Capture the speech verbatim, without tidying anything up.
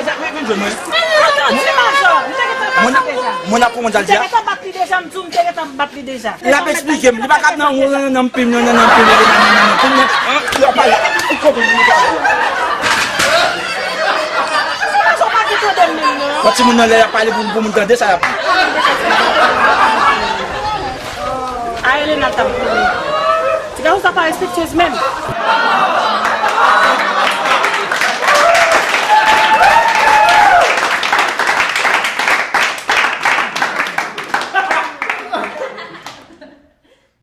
deja, vin, vin jwenn mwen. Mwen, mwen ap konprann sa l di a. Deja, m di w, m te gentan bat li deja, m di w, m te gentan bat li deja. L ap eksplike m. Li pa ka nan, nan, nan, nan, pim, nan, nan, nan, pim, nan, nan, nan, pim, nan. An, li ap pale. Ou konprann li pa di. Sa w pa ki tande m menm, non? Yon timoun nan lè y ap pale pou, pou moun tande sa y ap di. A Elena t ap kouri. Ti gason sa pa respektyez menm.